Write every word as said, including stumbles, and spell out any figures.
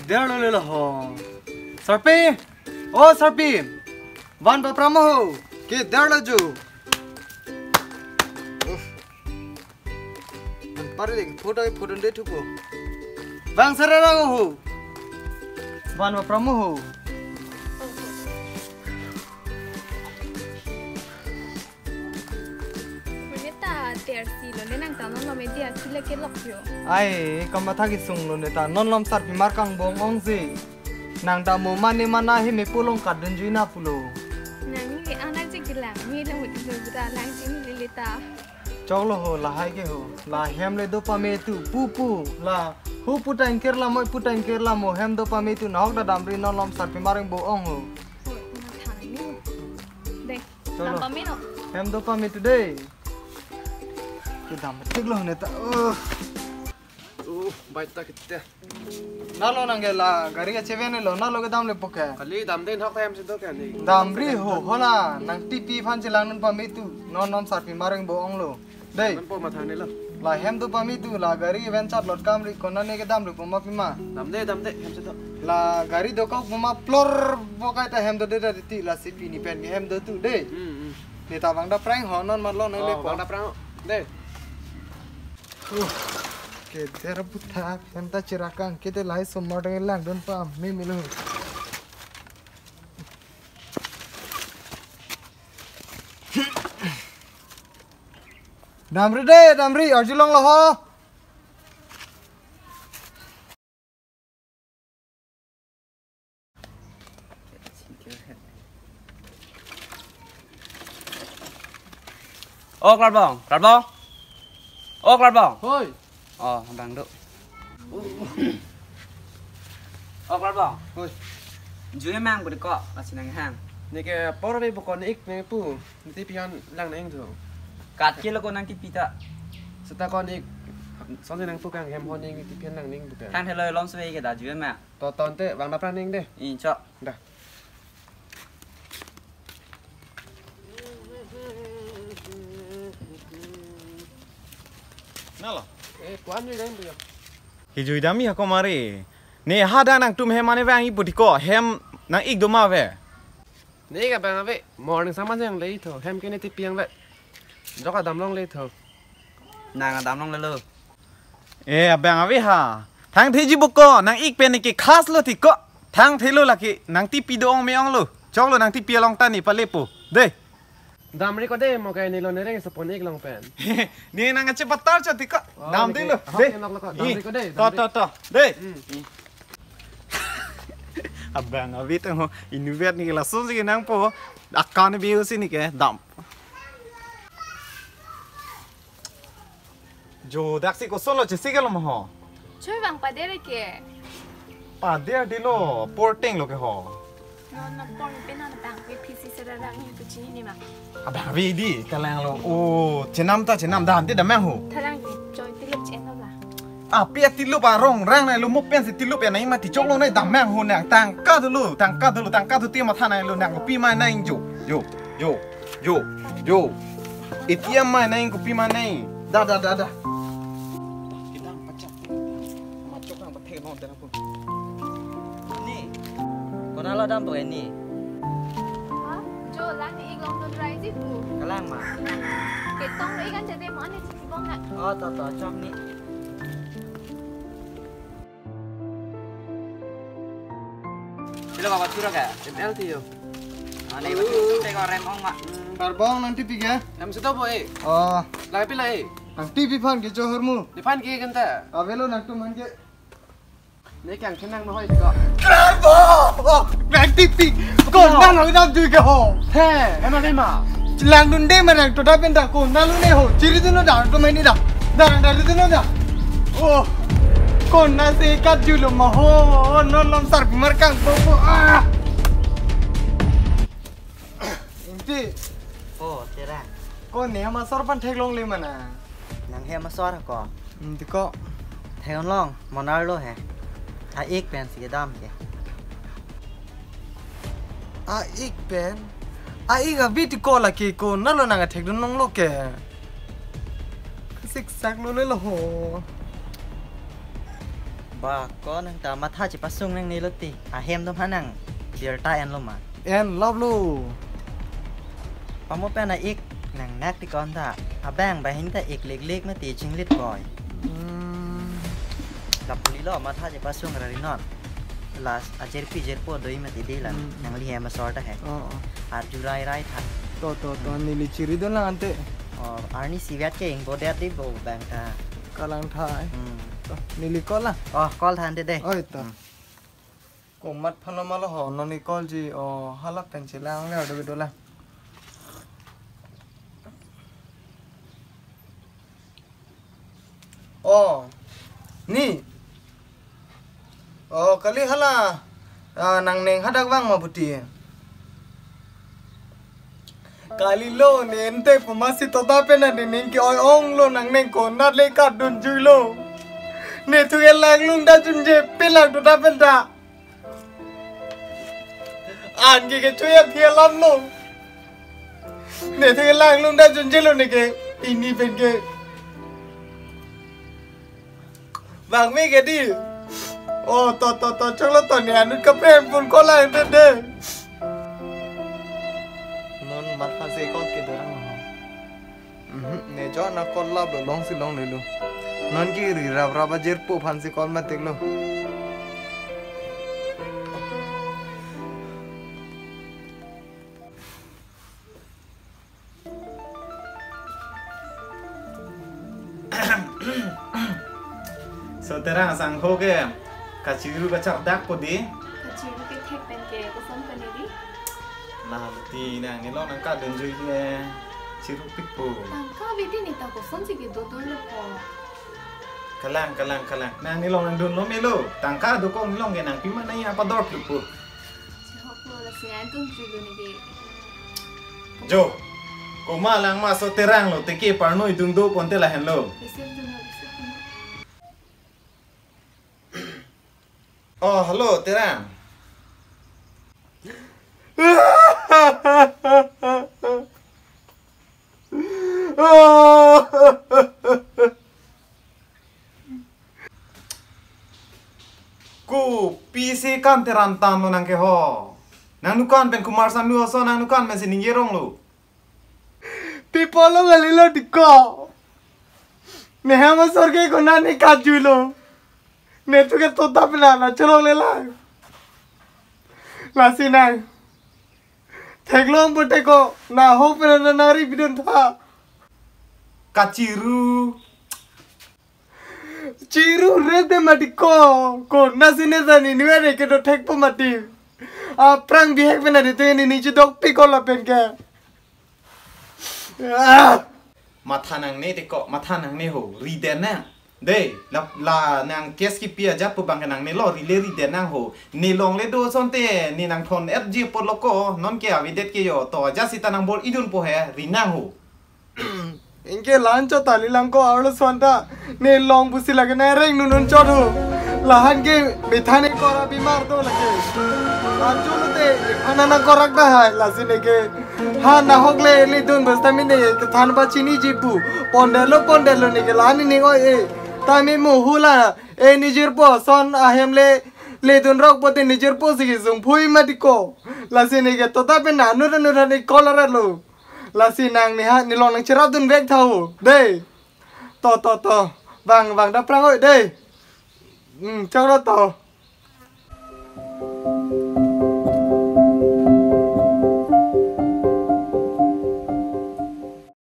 Derlo le lo ho. Sarpi. O Sarpi. Van papram ho. Ke derlo jo. Uff. An pare de photo photo de thupo. Bang sarara ho. Van papram ho. Neta tersi lo, ne nang ta non lo media si le kelok yo. Ai, kamatha kesung lo neta, non lom Sarpi mar kangbong ong si. Nang ta mo mane mana he me pulong kadun jui na pulo. Nang ni anak je kelang, ni le mo di lo buta lang si ni le ta. Choklo ho, lahai ke ho. La hem le do pame tu, pu pu. La hu pu tangker la mo, pu tangker la mo, hem do pame tu, nahok da damri non lom Sarpi mar kangbong ong ho. Hoi, na thang ni. Dek. Cholo. Dam pame no. Hem do pame tu dei. Kedam tik lo neta. Uh. Uh, baita kita. Nalo nang ke la gari ke cheven lo, nalo kedam lepo ke. Kali dam den hok hem si do ke ni. Damri ho, hola nang tipi aphan chelang nun pame tu. Non non Sarpi mar kangbong ong lo. Dei. Nan po matha ne lo. La hem do pame tu, la gari ven chat lot kamri, konane kedam lepo ma pima. Dam de, dam de, hem si do. La gari dokok puma plor bokai ta hem do de da ti, lasi pini pen ke hem do tu dei. Hmm, hmm. Neta bang da prang ho non mat lo nai. Oh, lepo. Bang da prang ho. Dei. Uh, ke der buta hem ta chirakang kete lahai somar dang langdun pame milo. Damri dei, damri, arjulong lo ho. O Klarbong, Klarbong. O Klarbong. Hoi. O, abang do. O Klarbong. Hoi. Jui mang budi ko, lasi nang hang. Neke por ave buko ne ik nangpu. Nangtipi aphan lang nang thu. Kat ke lo ko nangtipi ta. Seta ko ne ik. Son nangpu kang hem ho ne ik nangtipi aphan lang nang bukan. Thang thelo lom sui ke da jui ma. To ton te bang da prang nang dei. In chok. Da. Nalo. Eh, kuan jui dam dia. Kijui dam ya ko mari. Ne ha da nangtum hem mane vang ipu ti ko hem nang ik do ma ave. Ne ik abang ave, morning saman jang le tho, hem ke nangtipi ang le. Jok adam long le tho. Nang adam long le lo. Eh, abang ave ha. Thang theji buko, nang ik pen ke khas lo ti ko. Thang thelo lake, nangtipi do ong me ong lo. Choklo nangtipi along ta ne palepo. Dei. Damri ko dei mo ke ne lo ne reng sopon ik long pen. Ne nang ache patar cho ti ko. Oh, dam ne dei ke lo. Hok dei. Enok lo ko. Damri ko dei, to, damri. To, to. Dei. Hmm. Abang ave tang ho, inutvet ne ke lason si ke nangpo, akan ne biu si ne ke, dam. Jo, dak si koson lo chesi ke lo ma ho. Choi bang pader ke. Pader dei lo, porting lo ke ho. No, no, pon pe na bang pe P C sera rang ni tu chini ni ma. Abang ave dei, kalang lo. O, chenam ta chenam dan te damang ho. Tharang ni, choi tiluk chen lo la. Api atilup arong rang nai lo mo pen si tilup ya nai ma ti chok lo nai damang ho nang tangka dolo, tangka dolo, tangka do ti matha nai lo nang kopi ma nai jo, jo, jo, jo, jo. Iti ama nai kopi ma nai. Da, da, da, da. Kita pacak. Machok nang pathe non tena pun. Ni. Konat lo dam po ni. Ha? Jo la ne ik long dun rai ji pu. Kalang ma. Ketong lo ik an jade mo ane chibong na. Oh, to, to, chok ni. Pilo ka batura ka? M L T yo. Ane batura te ko rem ong ma. Klarbong nangtipi ke? Hem si do bo e. Oh. Lahai pilo e. Nangtipi aphan ke cho hormu. Nephan ke kenta. Avelo nangtum aphan ke. Ne kang kenang no hoi ko. Klarbong! Nangtipi. Ko nang nang dam jui ke ho. He, hema hema. Langdun dei ma nang to da pen da ko na lu ne ho. Chiri dun da to mai ni da. Da da ri dun da. Oh. Ko na se kat ju lo ma ho. Non lom sar mar kang ko ko. Ah. Inti. Oh, tera. Ko ne ma sor pan thek long le mana. Nang hem asor ko. Hmm, ti ko. Thek long, monar lo he. A-ik pen si kedam ke. A-ik pen? A-ik abi ti ko lake ko, nalo nang athek dun long lo ke. Siksak lo le lo ho. Ba, ko nang ta matha chepasung nangne lo ti. Ahem atum ha nang birta enlo ma? Enlaplo. Pamo pen a-ik nang nak ti ko ta. Abang banghini ta ik liklik mati chinglit boy. Hmm. Lapu lilo matha chepasung ra ri non. Last ajirpi jirpo do-i mati di lang. Hmm. Nangli hem asor ta he. Oh, oh. Arju rai rai tha. To, to, to, hmm, neli chiri dun lang ante. Oh, arni sivet ke ingbodet di bo bang ta. Kalang tha, eh. Hmm. To, neli call lang. Oh, call tha ante de. Oi, to. Hmm. Komat aphan lo ma lo ho, non neli call ji, oh, hala pen chelang le, do do lang. Oh, ni. Oh, kali hala, ah, nang neng hadak vang ma puti. Kalilo, ne ente puma si tota pen ane ning ke-oi-ong lo, nang neng konat le kadunjui lo. Ne thu kelang lung da junje pelak tota pen ta. An ke kecho ya thia lam lo. Ne thu kelang lung da junje lo ne ke pini pen ke. Bang me ke di. Oh, to, to, to, choklo to ne anut kaprem pun kolang de de. Non mat phan si call ke dorang ho. Mhm, ne jo na call lap lo, long si longle lo. Non ke ri rap rap ajirpo phan si call matik lo. So Terang, sangho ke kachiru kachardak po di. Kachiru ke thek pen ke koson pani di. Nah, ti nang nelong nang kadunjui ke chiru pik po. Tangka bidi ne ta koson si kedodun lo po. Kalang, kalang, kalang. Nang nelong nang dun lo melo. Tangka dokok nelong ke nangpi ma nangji apa dor lo po. Chehok lo, lasi nang dun julo ne ke. Jo. Komat lang ma so Terang lo, teke parnoi dung do ponte lahenlo. Receive dun lo, receive dun lo. Oh, hello, Terang. Kopi si kan Terang tanglo nang ke ho. Nang dukan pen Kumar Sandu ason nang dukan pen si ningje rong lo. Pi apot lo kalilo tiko. Ne hem asor ke konat ne kajui lo. Ne thu ke tota pen na cholong le lang. Lasi nang theklong pute ko na ho pen na nari bidun tha. Kachiru. Chiru red de mati ko. Konat si ne jani ne vere ke do thek po mati. Aphrang bihek pen adi tu ne ne chidok pi ko lapen ke. Ah! Matha nangne tiko, matha nangne ho, ri den nang. De, la, la nang case kipi ajat pu bang ke nangne lo, ri le ri den nang ho. Ne longle do asonte, ne nang thon F G pot lo ko, non ke avedet ke jo, to ajat sita nang bor-idun po he, ri nang ho. Anke la-an chot kali lang ko arlo asonta. Ne long pusi lake na reng nunun chot ho. Lahan ke methane kora bimar do lake. Arjo lote, hana na korak da hai, lasi ne ke. Ha nahok le, ledun basta mine kethan ba chiniji pu. Pondelo, pondelo ne ke la-an ne ning oi e. Tame mo hula, e nijirpo, son ahem le, ledun rok pote nijirpo si kesung phui mati ko. Lasi ne ke tota pen na, nu, nu, nu, ne kolara lo. Lasi nang ne ha, ne long nang cherap dun vek tha ho. De. To, to, to. Bang, bang, da prang oi, de. Hmm, choklo to.